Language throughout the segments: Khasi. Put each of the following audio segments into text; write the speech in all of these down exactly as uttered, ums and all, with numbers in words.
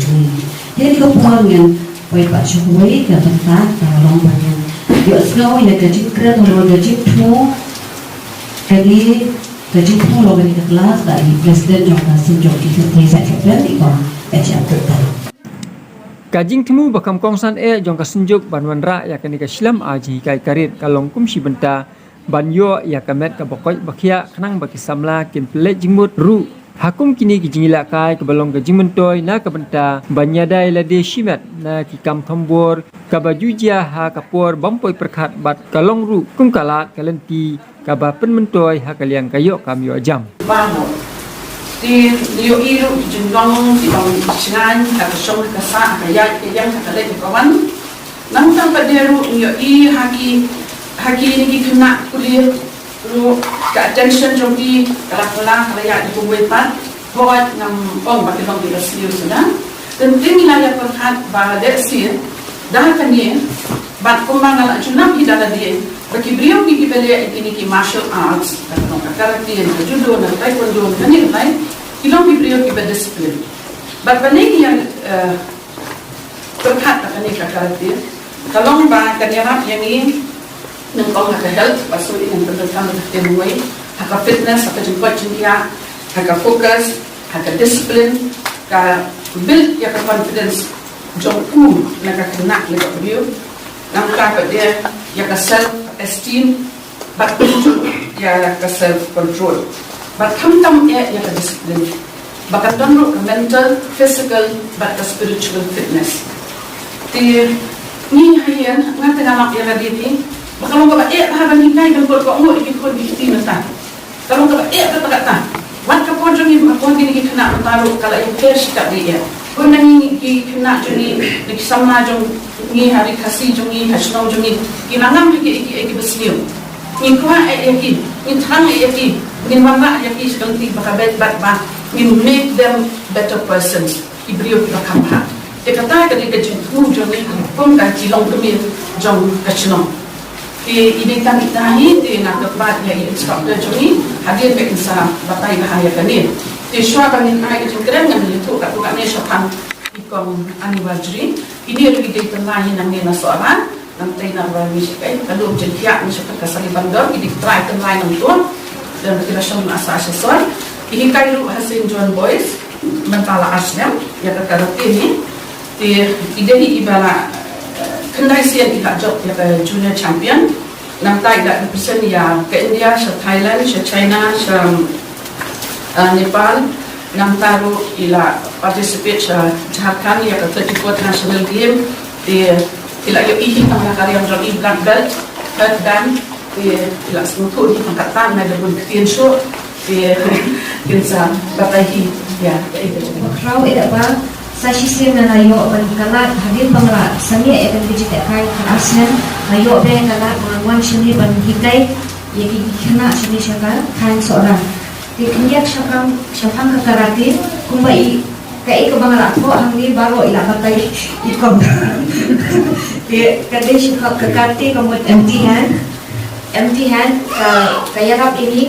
jong ngi. Te kane ka por ngin poi pat sha kawei ka bynta ka long ba ngin ïohsngew ïa ka jingkren halor ka jingthmu kane ka jingthmu halor kane ka klas da i President jong ka Synjuk Jingthmu Thei Saiñ Khyllipin, i Kong H M Kyrteng. Ka jingthmu ba kham kongsan eh jong ka Synjuk ban wanrah ïa kane ka shlem ai jinghikai ka rit ka long kum shi bynta ban ïoh ïa ka met kaba koit ba khiah khnang ba ki samla kin pynleit jingmut ruh ha kum kine ki jingïalehkai kaba long ka jingmyntoi na ka bynta ban ïada ïalade shimet na ki kam thombor kaba ju jia ha ka por bym poi pyrkhat bad ka long ruh kum ka lad ka lynti kaba pynmyntoi ha ka liang ka ïoh kam ïoh jam. Ba mo. Te ïohi ruh ki jinglong ki long shngaiñ ha ka shong ha ka sah, ha ka ïaid ka ïeng, ha ka leit ha ka wan. Nangta pat de ruh ïohi ha ki, ha kine ki khynnah pule ruh ka attention jong ki ka la kylla, ka la ïaid kumwei pat. Hooid, ngam ong ba ki long kiba sniew suda. Teng teng ngi la ïa pyrkhat ba lehse da kane bad kumba nga la ju nang hi da lade ba ki briew ki kiba leh ïa kine ki martial arts, ka long ka karate, ka judo, ka taekwondo, kane ka lai, ki long ki briew kiba discipline. Bad ba ngi ïa, eh, pyrkhat ba kane ka karate ka long ba kan ïarap ïa ngi nyngkong ha ka health, ba shu ïa ngi pyndonkam ha ka ktien bynriew, ha ka fitness, ha ka jingkoit jingkhiah, ha ka focus, ha ka discipline, ka build ïa ka confidence jong u na ka khynnah, na ka briew. Nangta pat de ïa ka self esteem, bad ïa ka self control. Bad khamtam eh ïa ka discipline. Ba kan don ruh ka mental, physical bad ka spiritual fitness. Te ngi ha ïing nga te nga lap ïa lade te ba ka long kaba eh bha ban hikai ban pynkohnguh ïa ki khun ki kti mynta. Ka long kaba eh kata kata. Wat ka por jong ngi, ka por kine ki khynnah mynta ruh ka la ïapher shikatdei eh. Kumne ngi ki khynnah jong ngi, ki samla jong ngi ha ri Khasi jong ngi, ha shnong jong ngi, ki la ngam ïa ki, ïa ki, ïa ki ba sniew. Ngi kwah eh ïa ki, ngi thrang eh ïa ki, ngin wanrah ïa ki sha ka lynti ba ka beit bad ba ngin make them better persons. Ki briew kiba kham bha. Te kata ka dei ka jingthmu jong ngi kum ka ki longkmie jong ka shnong. Te i dei tang ita hi, te nga kyrpad ïa i instructor jong ngi hadien ba in sa batai bha ïa kane. Te shuwa ba ngin ai ka jingkren ngan ïathuh katto katne shaphang i Kong Annie Warjri. Ine ruh i dei tynrai hi nangne na Sohra. Nangta i Narwar Music, eh, ka lum jingkhiah, Music ka Sali Bandar, i dei tynrai tynrai nangta. Don ki la shong na sa sha sor. I hikai ruh ha Saint John Boys, mynta la ar snem ïa ka karate hi. Te i dei hi iba la, eh, khyndai sien i la jop ïa ka junior champion. Nangta i la represent ïa ka India sha Thailand, sha China, sha, eh, Nepal. Nangta ruh i la participate sha Jharkhand ïa ka thirty-fourth National Game. Te i la ïohi hi tang la ka riam jong i black belt, third dan. Te i la sngewthuh hi tang katta, na da bun ktien shuh. Te kin sa batai hi ïa ka i. Khraw ïa ba sa shisien nga la ïoh ban kylla hadien ba nga la sangeh ïa kane ka jingeh kai khyndai snem, nga ïoh ba nga la wan shane ban hikai ïa ki khynnah shane sha ka thaiñ Sohra. Te khyndiat shaphang, shaphang ka karate, kumba i, kaei kaba nga la thoh hangne baroh i la batai i Kong. Te ka dei shaphang ka karate ka mut empty hand. Empty hand ka, ka ïarap ïa ngi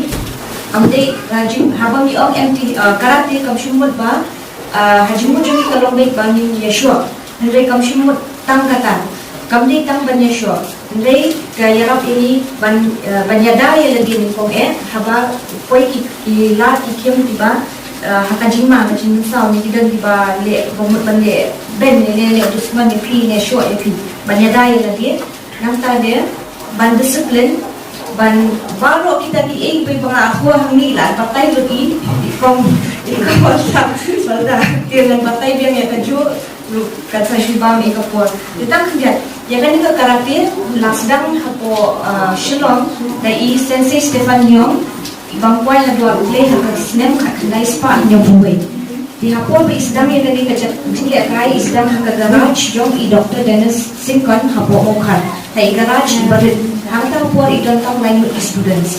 Kam dei, ah, jing, haba ngi ong M T, ah, karate kam shym mut ba, ah, ha jingmut jong ngi ka long beit ba ngin ïashoh. Hynrei kam shym mut tang kata. Kam dei tang ban ïashoh. Hynrei ka ïarap ïa ngi ban, ah, ban ïada ïa lade nyngkong eh, haba poi ki, ki lad ki khim kiba, ah, ha ka jingma ka jingmynsaw ngi ki don kiba leh ba mut ban leh ben ne leh leh dusman ïa phi ne shoh ïa phi. Ban ïada ïa lade. Nangta de, ban discipline, ban baroh kita kiei kiei ba nga akhuwa hangne la batai lut i, i kong, i kong WhatsApp, balda, te ngan batai biang ïa kajuh, ruh kan sa shu bam ïa ka por. Te tang khyndiat, ïa kane ka karate, la sdang hapoh, ah, Shillong, da i Sensei Stephan Leung, i bam kwai ha Dwar U Blei ha ka snem khatkhyndai spah hynñiewphew wei. Te ha por ba i sdang ïa kane ka jingïalehkai, i sdang ha ka garage jong i Doktor Dennis Syngkon hapoh Mawkhar. Ha i garage iba rit, hangta ha por i don tang lai ngut ki students.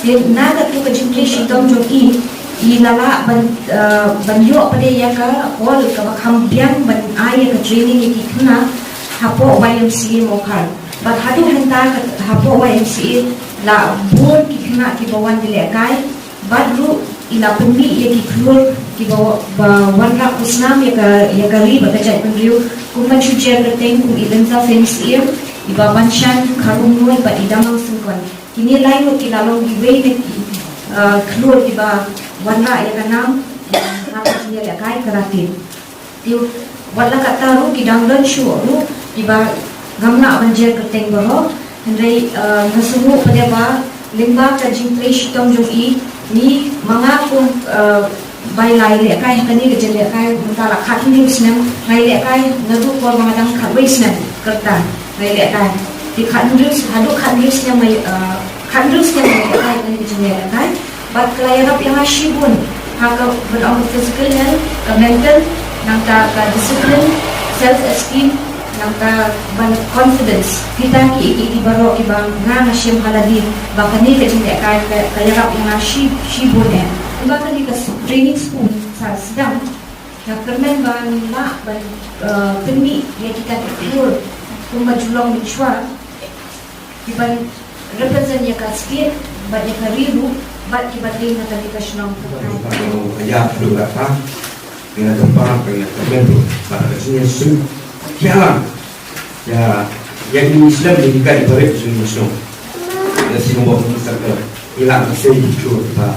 Te na katu ka jingtrei shitom jong i, i la lah ban, eh, ban ïoh pat de ïa ka hall kaba kham biang ban ai ïa ka training ïa ki khynnah hapoh Y M C A Mawkhar. Bad haduh mynta ka, hapoh Y M C A la bun ki khynnah kiba wan ïalehkai. Bad ruh i la pynmih ïa ki khlur kiba wa-, ba wanrah khusnam ïa ka, ïa ka ri bad ka jaitbynriew, kum ban shu jer kyrteng kum i Lynza Phoenix Syiem, i Babanshan Kharumnoi bad i Damang Syngkon. Kine lai ngut ki la long kiwei na ki, ah, khlur kiba wanrah ïa ka nam, ah, ha ka jingïalehkai karate. Te wat la katta ruh ki dang don shuh ruh kiba ngam lah ban jer kyrteng baroh. Hynrei, eh, nga sngew pat de ba lyngba ka jingtrei shitom jong i, ngi ma nga kum, eh, ba i la ïalehkai ha kane ka jingïalehkai mynta la khathynriew snem, nga ïalehkai naduh por ba nga dang khatwei snem kyrta nga ïalehkai. Te khathynriew, haduh khathynriew snem nga, eh, khathynriew snem nga ïalehkai ha kane ka jingïalehkai. Bad ka la ïarap ïa nga shibun ha ka ban ong ka physical health, ka mental, nangta ka discipline, self esteem, nangta ban confidence. Kita kiei kiei baroh kiba nga nga shem ha lade ba kane ka jingïalehkai ka, ka ïarap ïa nga shi, shibun eh. Ba kane ka training school sa sdang, nga kyrmen ba ngin lah ban, eh, pynmih ïa kita ki khlur kumba ju long mynshuwa. Kiban represent ïa ka state bad ïa ka ri ruh bad kiban ïeng ha kane ka shnong. Ïa ka dei ka, ïa ka pa, ïa ka pa, ïa ka mentor, bad ka senior su. Ïa la, ïa, ïa ini Islam ni ka ibarat senior su. Ïa senior bok ni sa ka, ïa la ka senior su ta.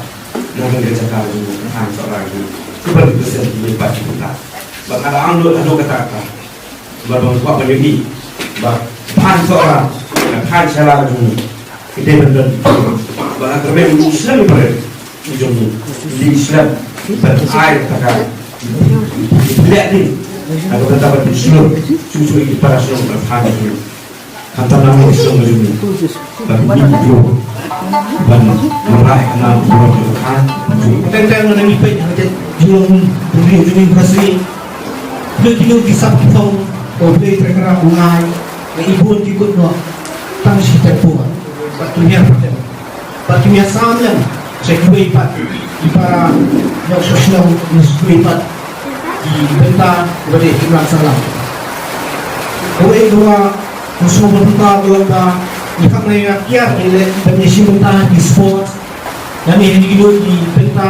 Na ka jaka ni, han sa ra ni. Kiban represent ni pa kita. Bad ka ang lo, lo kata kata. Ba ban kwah ban ïohi ba phan sohra, ba phan shala jong ngi. Ki dei ban don. Ba nga kyrmen u Islam i pyrshah u jong ngi. Ki dei Islam ban ai kata ka. Ki leh ding. Ba kata ban shlur. Shu shu ki para shlur ban phan jong ngi. Kata nama Islam jong ngi. Bad ngi ju ban mrai kana burom jong ka. Teng teng na ngi peit ha ka jinglong bri jong ngi ka sni. Phi ki nong ki sap ki thong, o Blei Trai Kynrad u ngai, na i bun ki kut noh, tang shi tempoh. Bad ki miat paten. Bad ki miat sam lem, sha kiwei pat, ki para, nok sha shnong, ki kiwei pat, ki bynta, ba dei ki mlang salam. Kawei dua, Nga sngew ba bynta ka long ba ngi hap ngi ïa kiar ngi leh ban ïashim bynta ki sport. Lane ngi ïoh ki bynta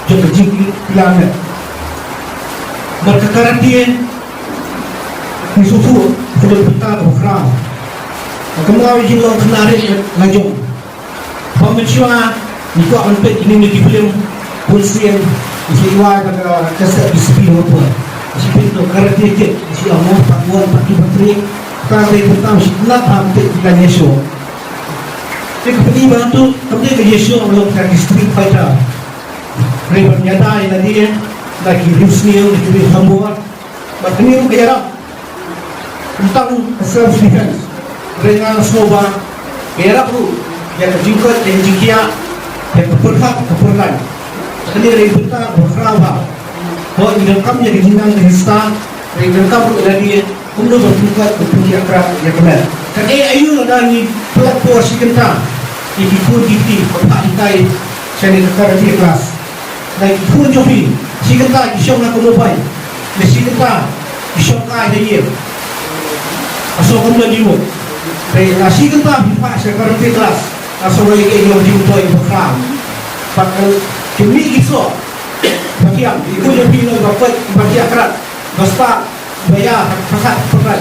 jong ka jingkylliang. Namar ka karate ngi sngewthuh ka long bynta kaba khraw. Ka mut ngi jinglong khynnah rit la jong. Ba mynshuwa ngi kwah ban peit kine ki film bun sien, ngi sa ïa wai ba ka, ka set discipline hapoh. Ngi sa peit noh Karate Kid, ngi sa ïa wai part one, part two, part three. Tang dei tang shi nat ba peit ki la ïa show. Te ka pynban tu kam dei ka ïa show long ka ki street fighter. Hynrei ban ïada ïa lade da ki riew sniew, da ki riew hambor. Bad kane ruh ka ïarap. Tang ka self defense. Hynrei nga sngew ba ka ïarap ruh ïa ka jingkoit, ïa ka jingkhiah, ïa ka pyrkhat, ka pyrlait. Kane ruh bynta kaba khraw bha. Hooid, ngi donkam ïa ka jingnang Khrista, hynrei ngi donkam ruh ïa lade kumno ban pynkoit, ban pynkhiah ïa ka met. Ka dei aïu lada ngi pynlong por shi kynta ïa ki khun ki kti ba phah hikai shane ka karate class. Ba ki khun jong phi shi kynta ki shong ha ka mobile, ne shi kynta ki shong kai ha ïing. Nga sngew kumno di mo. Ba la shi kynta phi phah sha karate class, nga sngew ïa ka ïing jong phi ka dei ba khraw. Ba ka, ki mih ki soh ba thiang, ki khuid jong phi long ba koit, ba thiah krat, ba stad, ba ïa, ba khat, ba khat.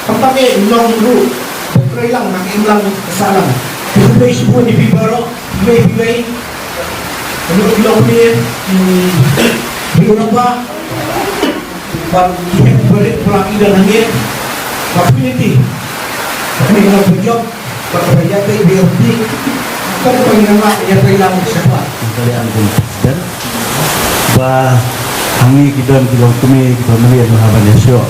Khamtam eh long ruh ba trei lang ha ka imlang ka sahlang. Khublei shibun ïa phi baroh, khublei, khublei. Khublei, khublei, khublei. Hmm. Khublei, khublei. Bad ki heh barit ba la ïa don hangne, ba pyniti ba pyniti ba jop, ba ba ïa pei ba ïa pei, ba ba ïa la ïa pei lang sha ba. Nga kyrpad ïa u president ba hangne ki don ki longkmie kiba mlien ha ban ïashoh.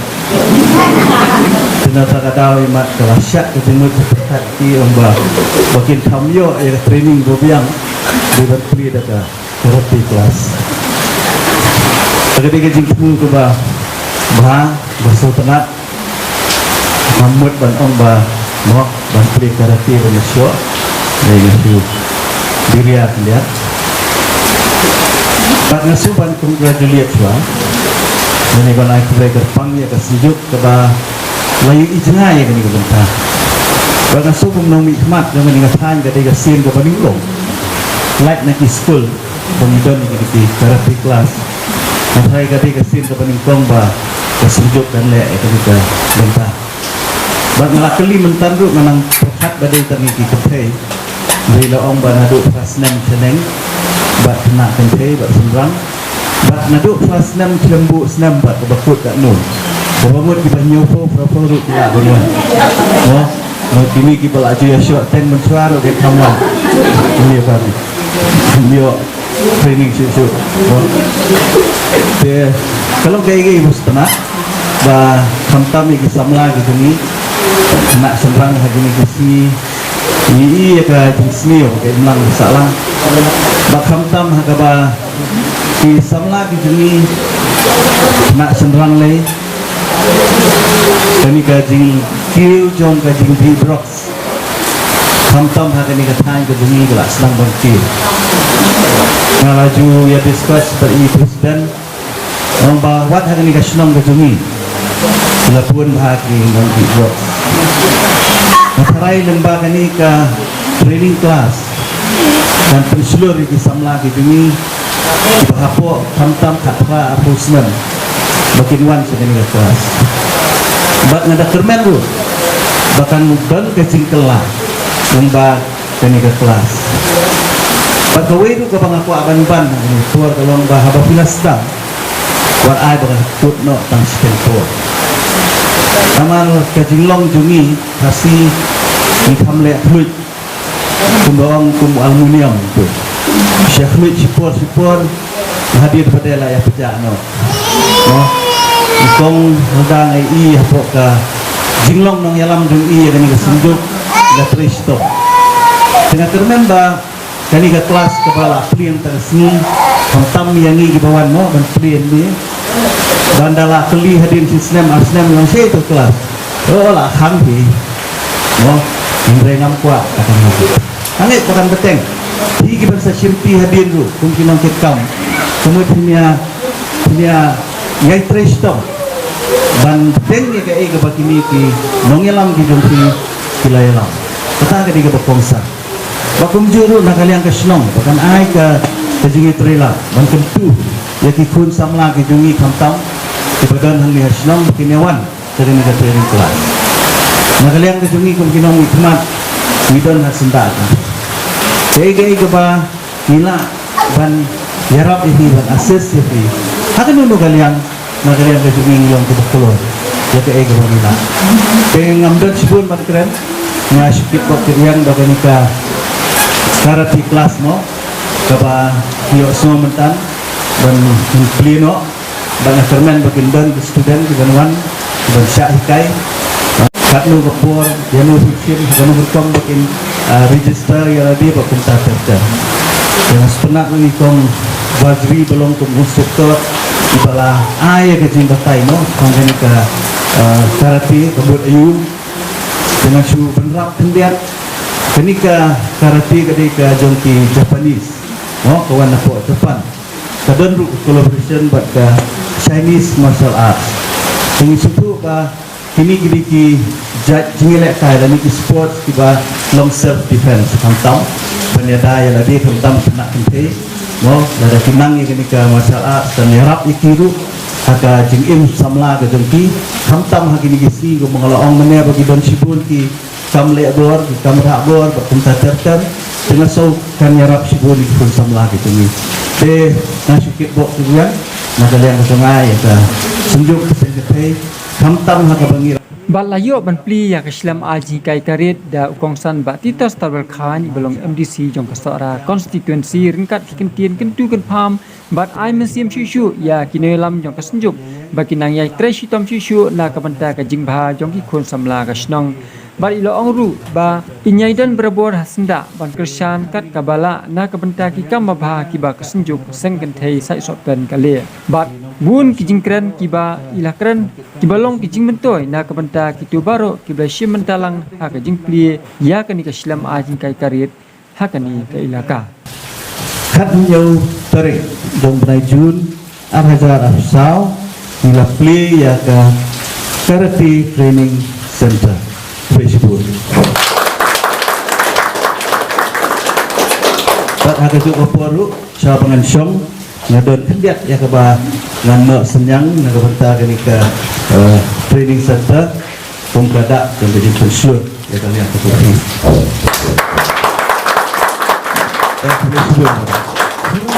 Te na kata ka daw imat ka la shah ka jingmut ka pyrkhat ki ong ba ba kin kham ïoh ïa ka training ba biang dei ban plie da ka karate class. Ka dei ka jingthmu kaba bha, ba sngewtynnat. Nga mut ban ong ba mo ban plie karate ban ïashoh. Dei nga shu diriat liat. Bad nga shu ban congratulate shuwa. Nga ni ban ai khublei kyrpang ïa ka Synjuk kaba la ïohi jngai ïa kane ka bynta. Bad nga shu ban nongmihkhmat jong kane ka thaiñ ka dei ka sien kaba nyngkong. Lait na ki skul ba ngi don ïa kine ki karate class. Nga tharai ka dei ka sien kaba nyngkong ba ka Synjuk kan leh ïa kane ka bynta. Bad nga la kylli mynta ruh, nga nang pyrkhat ba dei tang ïa ki kynthei. Dei la ong ba naduh phra snem shaneng bad khynnah kynthei bad shynrang. Bad naduh phra snem khlem buh snem bad kaba kut katno. Kaba mut kiba hynñiewphew phraphew ruh ki lah ban wan. Mo, mo kine kiba la ju ïashoh teng mynshuwa ruh ki kham wan. Kine ba ki ïoh training shuh shuh. Mo. Te ka long kaei kaei ba sngewtynnat ba khamtam ïa ki samla ki jong ngi, khynnah shynrang ha kine ki sngi, ngi ïohi ïa ka jingsniew ka imlang ka sahlang. Ba khamtam ha kaba ki samla ki jong ngi, khynnah shynrang lei, kane ka jingkiew jong ka jingdih drugs. Khamtam ha kane ka thaiñ ka jong ngi ka la sdang ban kiew. Nga la ju ïa discuss bad i president. Ong ba wat ha kane ka shnong ka jong ngi la bun bha ki nongdih drugs. Nga tharai lyngba kane ka training class kan pynshlur ïa ki samla ki jong ngi kiba hapoh khamtam khatphra arphew snem ba kin wan sha kane ka class. Bad nga da kyrmen ruh ba kan don ka jingkylla lyngba kane ka class. Bad kawei ruh kaba nga kwah ban ban ha kane ka por ka long ba haba phi la sdang, wat ai ba ka kut noh tang shi kynpor. Namar ka jinglong jong ngi Khasi ngi kham leh khluit. Kumba ong kum aluminium tu. Sha khluit shipor shipor, hadien pat la ïa pjah noh. Mo. Kong hadang ai i hapoh ka jinglong nongïalam jong i ïa kane ka Synjuk la trei shitom. Te nga kyrmen ba kane ka class kaba la plie tang sngi, khamtam ïa ngi kiba wan mo ban plie ni. Ban da la kylli hadien shi snem ar snem long shaei tu class. Oh, la khang hi. Mo, hynrei ngam kwah, kata mo. Hangne ko kan bteng. Hi ki ban sa shimti hadien ruh kum ki nongkitkam. Kumno phin ïa, phin ïa ïai trei shitom ban bteng ïa kaei kaba kine ki nongïalam ki jong phi ki la ïalam. Kata ka dei kaba kongsan. Ba kumjuh ruh na ka liang ka shnong ba kan ai ka, ka jingïatreilang ban kyntu ïa ki khun samla ki jong ngi khamtam kiba don hangne ha shnong ba kin ïa wan. Te kane ka training class. Na ka liang ka jong ngi kum ki nongmihkhmat ngi don ha syndah. Kaei kaei kaba ngi lah ban ïarap ïa phi, ban assist ïa phi. Ha kano kano ka liang, na ka liang ka jong ngi ngi long kiba kloi ïa kaei kaba ngi lah. Te ngam don shibun ban kren, nga shu kit bok kit ïang da kane ka karate class mo, kaba ngi ïohsngew mynta ban plie noh. Bad nga kyrmen ba kin don ki student ki ban wan, ki ban shah hikai. Katno ka por, ïano ki sim, ha kano ka rukom ba kin, ah, register ïa lade bad kumta ter ter. Te nga sngewtynnat ruh ïa i kong Vajri ba long kum u instructor, iba la ai ïa ka jingbatai mo, tang kane ka, ah, karate, ka mut aiu. Te nga shu bynrap khyndiat, kane ka karate ka dei ka jong ki Japanese. Mo, ka wan napoh Japan. Ka don ruh ka collaboration bad ka Chinese martial arts. Te ngi sngewthuh ba kine ki dei ki jait jingïalehkai lane ki sports kiba long self defense khamtam. Te Ïada ïa lade khamtam khynnah kynthei, mo, lada ki nang ïa kane ka martial arts, kan ïarap ïa ki ruh ha ka jingim samla ka jong ki, khamtam ha kine ki sngi kumba nga la ong mynne ba ki don shibun ki kam leh bor, ki kam rah bor, bad kumta ter ter, te nga sngew kan ïarap shibun ïa ki khun samla ki jong ngi. Te nga shu kitbok shuh ïa, na ka liang ka jong nga ïa ka Synjuk Kynthei, khamtam ha kaba ngi Bad la ïoh ban plie ïa ka shlem ai jinghikai ka rit da u kongsan Bah Titos Tarbel Chyne, ba long M D C jong ka Sohra constituency, ryngkat ki kyntien kyntu kynpham bad ai mynsiem shuh shuh ïa ki nongïalam jong ka Synjuk ba kin nang ïai trei shitom shuh shuh na ka bynta ka jingbha jong ki khun samla ka shnong. Bad i la ong ruh ba in ïai don barabor ha syndah ban kyrshan kat kaba lah na ka bynta ki kam babha kiba ka Synjuk Seng Kynthei Saisohpen ka leh. Bad bun ki jingkren kiba i la kren kiba long ki jingmyntoi na ka bynta kito baroh kiba la shim bynta lang ha ka jingplie ïa kane ka shlem ai jinghikai ka rit ha kane ka ilaka. Khathynñiew tarik jong bnai Jun ar hajar arphew saw, ngi la plie ïa ka Karate Training Center. Khublei shibun. Bad ha kajuh ka por ruh, sha ba ngan shong, nga don khyndiat ïa kaba ngan noh synñiang na ka bynta kane ka, eh, training center, kum ka dak jong ka jingpynshlur ïa ka liang ka pyrthei.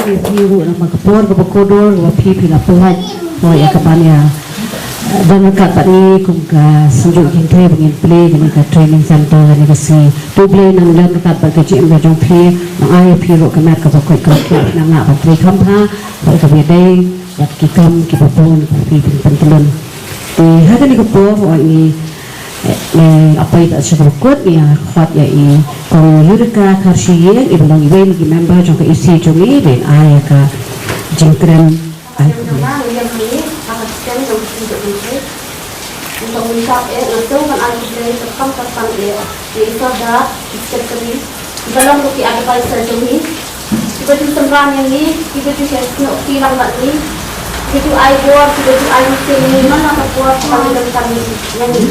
Ïa phi ruh namar ka por kaba kordor kaba phi, phi la pynlait ïa ka ban ïa don ryngkat bad ngi kum ka Synjuk Kynthei ba ngin plie kane ka training center kane ka sngi. To U Blei un nang don ryngkat bad ka jingim ka jong phi, nang ai ïa phi ruh ka met kaba koit kaba khiah, nang lah ban trei kham bha bad kaba ïadei bad ki kam kiba bun ba phi phin pyntlun. Te ha kane ka por, wan ngi, eh, ngi ap ïa ka sha ka kut, ngi ïa khot ïa i Kong Yurika Kharshi Ïing, i ba long iwei na ki member jong ka E C jong ngi, ban ai ïa ka jingkren. Ai. Ïa i Sordar, i Secretary, kiba long ruh ki advisor jong ngi, kiba ju sngewbha ïa ngi, kiba ju sngewbha lang bad ngi, kiba ju ai bor, kiba ju ai mynsiem ïa ngi man la ka por, kiba ju don ka mynsiem ïa ngi.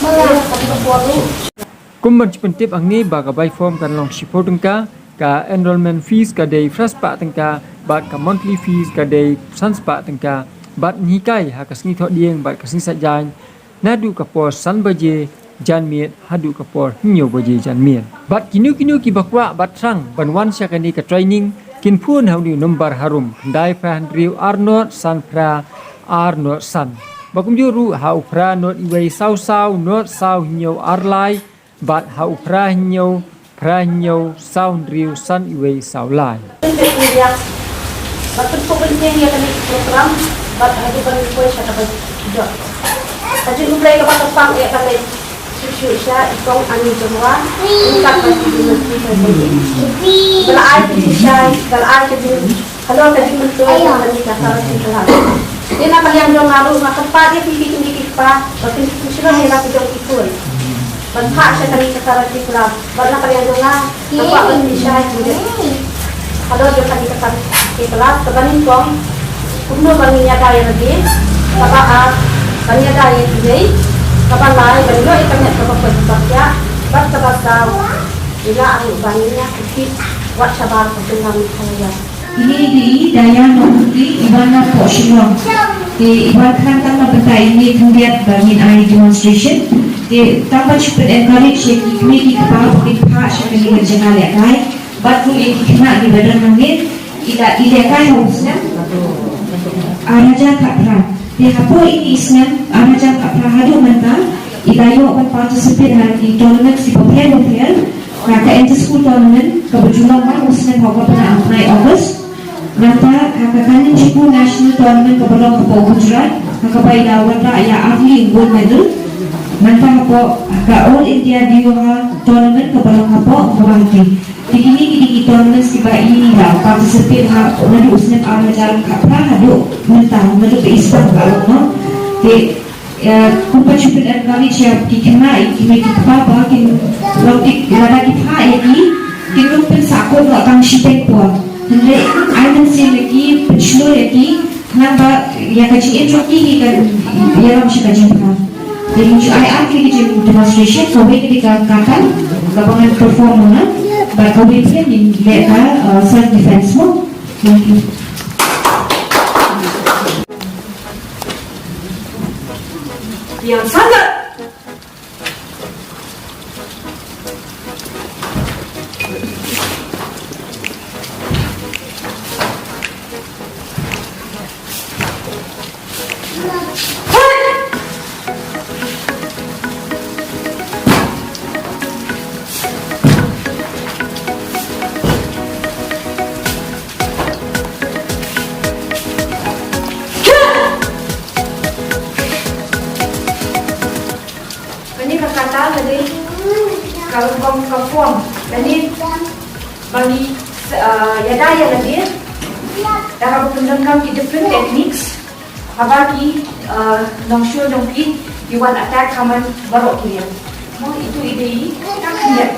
Man la ka por ruh. Kum ban shu pyntip hangne ba ka bai form kan long shiphew tyngka, ka enrollment fees ka dei phra spah tyngka, bad ka monthly fees ka dei san spah tyngka, bad ngi hikai ha ka sngi Thohdieng bad ka sngi Saitjaiñ, naduh ka por san baje janmiet haduh ka por hynñiew baje janmiet. Bad kino kino kiba kwah bad thrang ban wan sha kane ka training, kin phone ha une u nombar harum, khyndai phra hynriew ar nod san phra ar nod san. Bad kumjuh ruh ha u phra nod iwei saw saw nod saw hynñiew ar lai, bad ha u phra hynñiew phra hynñiew saw hynriew san iwei saw lai. Bad pynkup pyntieng ïa kane ka program, bad haduh ban poi sha kaba jop. Ka jingkhublei kaba kyrpang ïa ka leit shuh shuh sha i Kong Ani Jongwan, ryngkat bad i Myntri Treasury. Ba la ai ka jingshai, ba la ai ka jing Halor ka jingmyntoi kane ka Karate Club. Te na ka liang jong nga ruh nga kyrpad ïa phi ki kmie ki kpa ba phin pynshlur ïa la ki jong ki khun ban phah sha kane ka Karate Club. Bad na ka liang jong nga, nga kwah ban pynshai halor jong kane ka Karate Club kaba nyngkong, kumno ban ïada ïa lade, kaba ar, ban ïada ïa kiwei, kaba lai, ban ïoh ïa ka met kaba koit kaba khiah, bad kaba saw, ïa la ruh ban ïa kit wat shabar ka jinglam Meghalaya. Ine i dei i Daya Mawhati, i wan napoh Shillong. Te i wan khnang tang na bynta ine khyndiat ba ngin ai demonstration. Te tang ban shu pyn encourage ïa ki kmie ki kpa ba kin phah sha kane ka jaka lehkai. Bad ruh ïa ki khynnah kiba don hangne, i la, i lehkai ha u snem ar hajar khatphra. Te hapoh ine i snem ar hajar khatphra haduh mynta, i la ïoh ban participate ha ki tournament kiba pher bapher. Na ka Inter School Tournament kaba ju long man u snem ha u kaba nyngkong u bnai August. Nangta ha ka Kanchenjunga National Tournament kaba long hapoh Gujarat, ha kaba i la wanrah ïa ar tylli ki gold medal. Nangta hapoh ka All India Deoga Tournament kaba long hapoh Guwahati. Te kine ki dei ki tournaments kiba i la participate ha naduh u snem ar hajar khatphra haduh mynta, naduh ba i sdang ka long, no. Te Ïa, kumba shu pyn encourage ïa ki khynnah, ïa ki kmie ki kpa ba kin long ki, lada ki phah ïa ki, kin ym pynsahkut noh tang shiteng por. Hynrei ai mynsiem ïa ki, pynshlur ïa ki, khnang ba ïa ka jingim jong ki hi kan ïalam sha ka jingphah. Te ngin shu ai ar tylli ki jing demonstration, kawei ka dei ka Kathak kaba ngan perform mynta. Ka kawei phi ngin leh ka, uh, self defense mo. Thank you. Yang sangat. Kane ka kata ka dei ka rukom ka form. Kane ba ngi, ah, ïada ïa lade. Da kaba pyndonkam ki different techniques. Haba ki, ah, nongshun jong phi ki wan attack ha man baroh ki liang. Mo, itu i dei i ka khyndiat.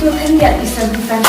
Itu kan dia bisa bukan.